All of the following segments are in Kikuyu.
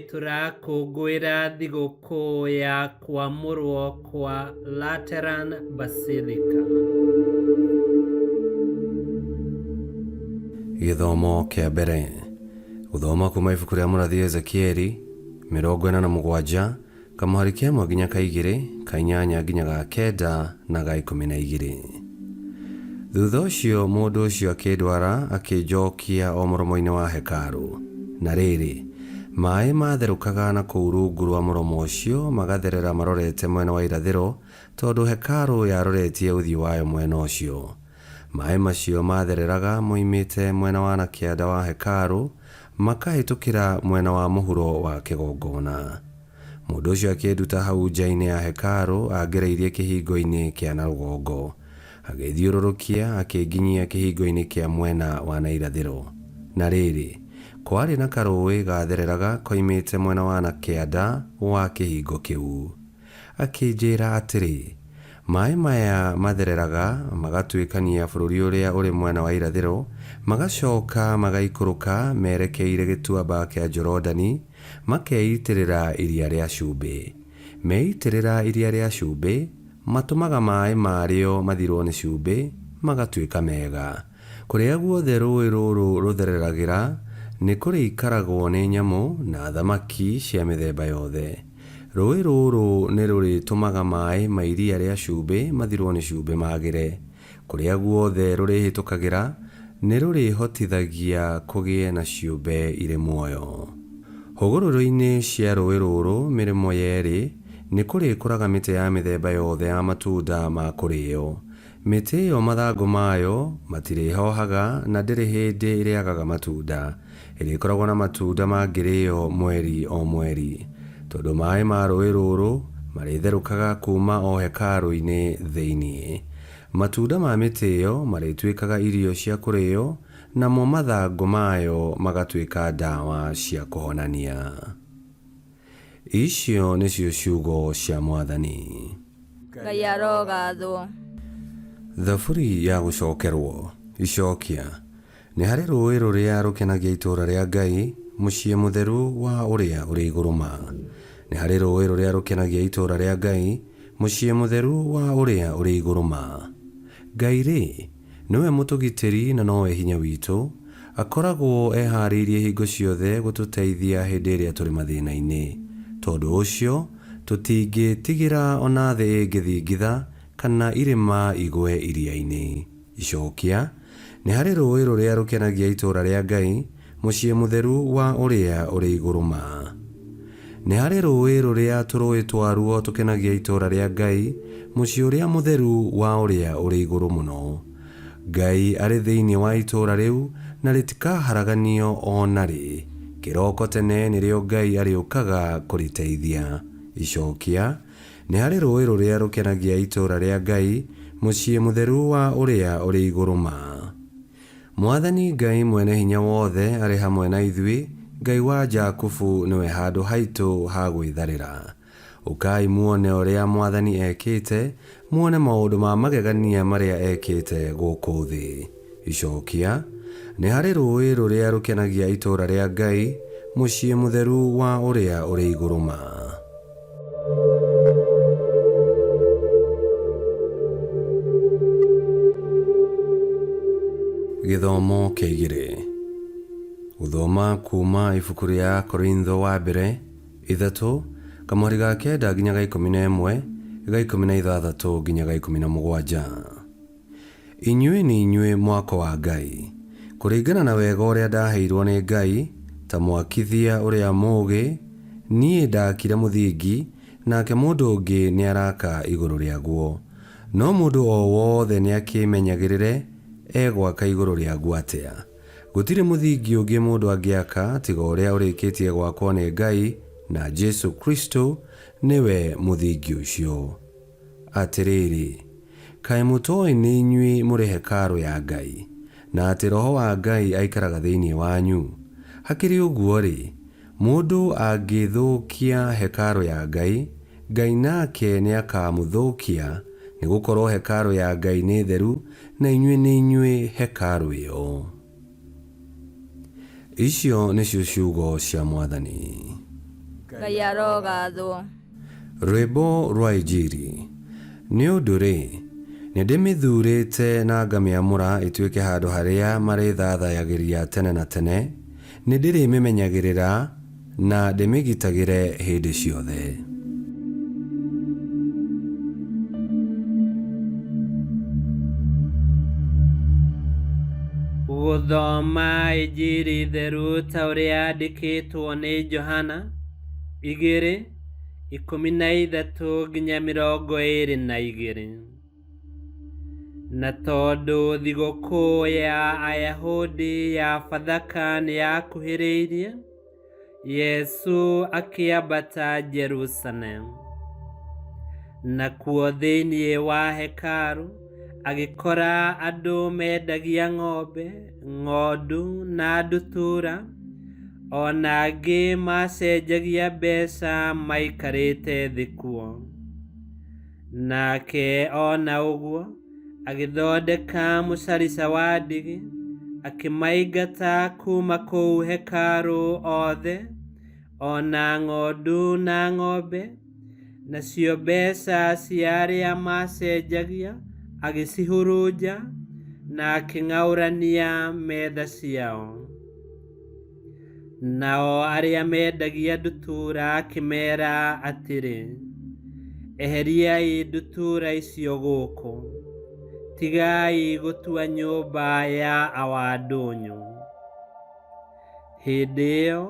Tũrakũngũĩra thigũkũ ya kwamũrwo kwa Lateran Basilica. Gĩthomo kĩa mbere. Gũthoma kuma ibuku rĩa mũrathi Ezekieli 47 kamũhari ka ĩmwe nginya ka igĩrĩ, ka inyanya nginya ga kenda na ga 12. Thutha ũcio mũndũ ũcio akĩndwara akĩnjokia o mũromo-inĩ wa hekarũ. Na rĩrĩ, maĩ maatherũkaga na kũu rungu rwa mũromo ũcio magatherera marorete mwena wa irathĩro, tondũ hekarũ yaroretie ũthiũ wayo mwena ũcio. Maĩ macio maathereraga moimĩte mwena wa na kĩanda wa hekarũ, makahĩtũkĩra mwena wa mũhuro wa kĩgongona. Mũndũ ũcio akĩnduta hau nja-inĩ ya hekarũ angereirie kĩhingo-inĩ kĩa na rũgongo. Agĩthiũrũrũkia akĩnginyia kĩhingo-inĩ kĩa mwena wa na irathĩro. Na rĩrĩ, kwarĩ na karũũĩ gaathereraga koimĩte mwena wa na kĩanda wa kĩhingo kĩu. Akĩnjĩra atĩrĩ, Maĩ maya mathereraga magatuĩkania bũrũri ũrĩa ũrĩ mwena wa irathĩro, magacoka magaikũrũka merekeire gĩtuamba kĩa Jorodani, makeitĩrĩra Iria rĩa Cumbĩ. Meitĩrĩra Iria rĩa Cumbĩ, matũmaga maĩ marĩo mathirwo nĩ cumbĩ, magatuĩka mega. Kũrĩa guothe rũũĩ rũrũ rũthereragĩra, nĩ kũrĩikaragwo nĩ nyamũ na thamaki cia mĩthemba yothe. Rũũĩ rũrũ nĩ rũrĩtũmaga maĩ ma Iria rĩa Cumbĩ mathirwo nĩ cumbĩ magĩre. Kũrĩa guothe rũrĩhĩtũkagĩra, nĩ rũrĩhotithagia kũgĩe na ciũmbe irĩ muoyo. Hũgũrũrũ-inĩ cia rũũĩ rũrũ mĩrĩmo yerĩ, nĩ kũrĩkũraga mĩtĩ ya mĩthemba yothe ya matunda ma kũrĩo. Mĩtĩ ĩyo mathangũ mayo matirĩhohaga na ndĩrĩ hĩndĩ ĩrĩagaga matunda. Ĩrĩkoragwo na matunda mangĩrĩo mweri o mweri. Tondũ maĩ ma rũũĩ rũrũ marĩtherũkaga kuuma o hekarũ-inĩ thĩinĩ. Matunda ma mĩtĩ ĩyo marĩtuĩkaga irio cia kũrĩo, namo mathangũ mayo magatuĩka ndawa cia kũhonania. Icio nĩcio ciugo cia Mwathani. Ngai arogathwo. Thaburi ya gũcokerwo. Icokia. Nĩ harĩ rũũĩ rũrĩa rũkenagia itũũra rĩa Ngai, mũciĩ mũtheru wa Ũrĩa ũrĩ Igũrũ Ma. Nĩ harĩ rũũĩ rũrĩa rũkenagia itũũra rĩa Ngai, mũciĩ mũtheru wa Ũrĩa ũrĩ Igũrũ Ma. Ngai-rĩ, nĩwe mũtũgitĩri na nowe hinya witũ, akoragwo ehaarĩirie hingo ciothe gũtũteithia hĩndĩ ĩrĩa tũrĩ mathĩna-inĩ. Tondũ ũcio, tũtingĩtigĩra o na thĩ ĩngĩthingitha kana irĩma igwe iria-inĩ. Icokia. Nĩ harĩ rũũĩ rũrĩa rũkenagia itũũra rĩa Ngai, mũciĩ mũtheru wa Ũrĩa ũrĩ Igũrũ Ma. Nĩ harĩ rũũĩ rũrĩa tũrũũĩ twaruo tũkenagia itũũra rĩa Ngai, mũciĩ ũrĩa mũtheru wa Ũrĩa ũrĩ Igũrũ Mũno. Ngai arĩ thĩinĩ wa itũũra rĩu, na rĩtikaharaganio o na rĩ. Kĩroko tene nĩrĩo Ngai arĩũkaga kũrĩteithia. Icokia. Nĩ harĩ rũũĩ rũrĩa rũkenagia itũũra rĩa Ngai, mũciĩ mũtheru wa Ũrĩa ũrĩ Igũrũ Ma. Mwathani Ngai Mwene Hinya Wothe arĩ hamwe na ithuĩ, Ngai wa Jakubu nĩwe handũ haitũ ha gwĩtharĩra. Ũkai muone ũrĩa Mwathani ekĩte, muone maũndũ ma magegania marĩa ekĩte gũkũ thĩ. Icokia. Nĩ harĩ rũũĩ rũrĩa rũkenagia itũũra rĩa Ngai, mũciĩ mũtheru wa Ũrĩa ũrĩ Igũrũ Ma. Gĩthomo kĩa igĩrĩ. Gũthoma kuuma ibuku rĩa Korintho wa mbere ithatũ kamũhari ga kenda nginya ga 11, ga 16 nginya ga 17. Inyuĩ nĩ inyuĩ mwako wa Ngai. Kũringana na wega ũrĩa ndaheirwo nĩ Ngai, ta mwakithia ũrĩa mũũgĩ, niĩ ndaakire mũthingi, nake mũndũ ũngĩ nĩaraka igũrũ rĩaguo. No mũndũ o wothe nĩakĩĩmenyagĩrĩre egwaka igũrũ rĩaguo atĩa. Gũtirĩ mũthingi ũngĩ mũndũ angĩaka tiga ũrĩa ũrĩkĩtie gwakwo nĩ Ngai, na Jesũ Kristũ nĩwe mũthingi ũcio. Atĩrĩrĩ, kaĩ mũtoĩ nĩ inyuĩ mũrĩ hekarũ ya Ngai, na atĩ Roho wa Ngai aikaraga thĩinĩ wanyu? Hakĩrĩ ũguo-rĩ, mũndũ angĩthũkia hekarũ ya Ngai, Ngai nake nĩakamũthũkia, nĩgũkorwo hekarũ ya Ngai nĩ theru, na inyuĩ nĩ inyuĩ hekarũ ĩyo. Icio nĩcio ciugo cia Mwathani. Ngai arogathwo. Rwĩmbo rwa Injiri. Nĩ ũndũ-rĩ, nĩndĩmĩthuurĩte na ngamĩamũra ĩtuĩke handũ harĩa marĩthathayagĩria tene na tene, nĩndĩrĩmĩmenyagĩrĩra na ndĩmĩgitagĩre hĩndĩ ciothe. Gũthoma Injiri theru ta ũrĩa yandĩkĩtwo nĩ Johana 2:13-22. Na tondũ thigũkũ ya Ayahudi ya Bathaka nĩyakuhĩrĩirie, Yesu akĩambata Jerusalemu. Nakuo thĩinĩ wa hekarũ agĩkora andũ mendagia ng'ombe, ng'ondu na ndutura, o na angĩ macenjagia mbeca maikarĩte thĩ kuo. Nake ona ũguo agĩthondeka mũcarica wa ndigi, akĩmaingata kuuma kũu hekarũ othe, o na ng'ondu na ng'ombe, nacio mbeca cia arĩa macenjagia agĩcihurunja na akĩng'aũrania metha ciao. Nao arĩa mendagia ndutura akĩmeera atĩrĩ, eheriai ndutura icio gũkũ, tigai gũtua nyũmba ya awa ndũnyũ. Hĩndĩ ĩyo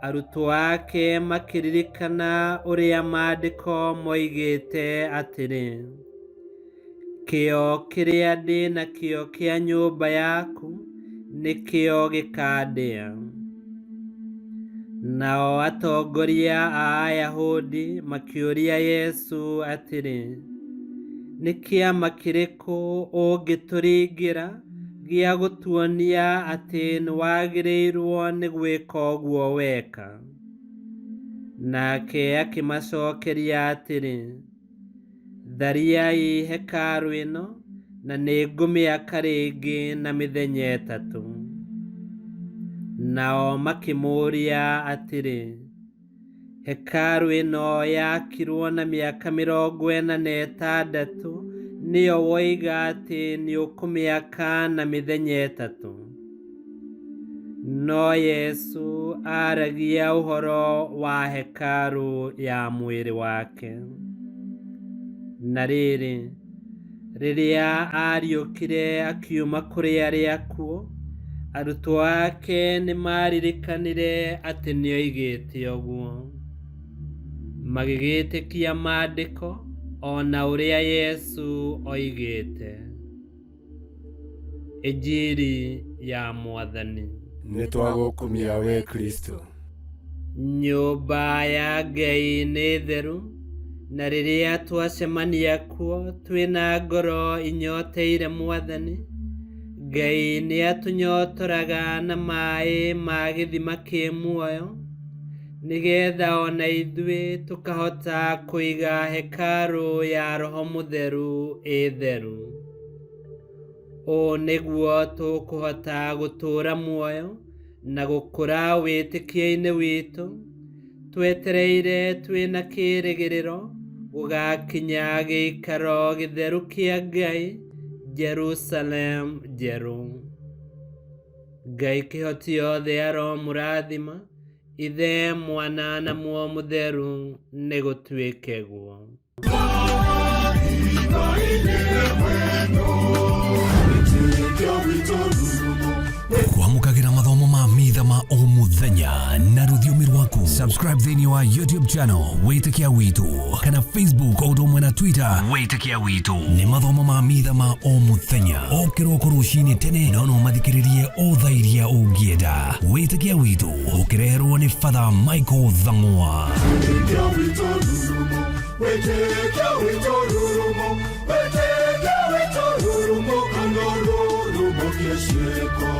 arutwo ake makĩririkana ũrĩa maandĩko moigĩte atĩrĩ, kĩyo kĩrĩa ndĩ nakĩo kĩa nyũmba yaku nĩkĩo gĩkandĩa. Nao atongoria a Ayahudi makĩũria Yesu atĩrĩ, nĩ kĩama kĩrĩkũ ũngĩtũringĩra gĩa gũtuonia atĩ nĩwagĩrĩirwo nĩ gwĩka ũguo weka? Nake akĩmacokeria atĩrĩ, thariai hekarũ ĩno na nĩngũmĩaka rĩngĩ na mĩthenya 3. Nao makĩmũũria atĩrĩ, hekarũ ĩno yakirwo na mĩaka 46 nĩyo woiga atĩ nĩũkũmĩaka na mĩthenya 3? No Yesu aaragia ũhoro wa hekarũ ya mwĩrĩ wake. Na rĩrĩ, rĩrĩa ariũkire akiuma kũrĩ arĩa akuũ, arutwo ake nĩmaririkanire atĩ nĩoigĩte ũguo. Magĩgĩtĩkia maandĩko o na ũrĩa Yesu oigĩte. Injiri ya Mwathani. Nĩtwagũkumia we Kristo. Nyũmba ya Ngai nĩ theru, na rĩrĩa twacemania kuo twĩna ngoro inyoteire Mwathani, Ngai nĩatũnyotoraga na maĩ ma gĩthima kĩ muoyo, nĩgetha ona ithuĩ tũkahota kũiga hekarũ ya Roho Mũtheru ĩ theru. Ũũ nĩguo tũkũhota gũtũũra muoyo na gũkũra wĩtĩkio-inĩ witũ, twetereire twĩna kĩĩrĩgĩrĩro gũgakinya gĩikaro gĩtheru kĩa Ngai, Jerusalem njerũ. Ngai kĩhoti yothe aromũrathima, Ithe, Mwana na Muoyo Mũtheru, nĩgũtuĩke guo. Kwamũkagĩra mathomo ma mitha ma o mũthenya na rũthiomi rwaku. Subscribe thĩinĩ wa YouTube channel Wĩtĩkia Witũ kana Facebook o ũndũ ũmwe na Twitter Wĩtĩkia Witũ. Nĩ mathomo ma mitha ma o mũthenya o kĩroko rũcinĩ tene, no no mathikĩrĩrie o thaa iria ũngĩenda. Wĩtĩkia Witũ ũkĩreherwo nĩ Father Michael Thang'wa. Wĩtĩkia witũ rurumo, wĩtĩkia witũ rurumo, wĩtĩkia witũ rurumo, kana rurumo kĩciĩko.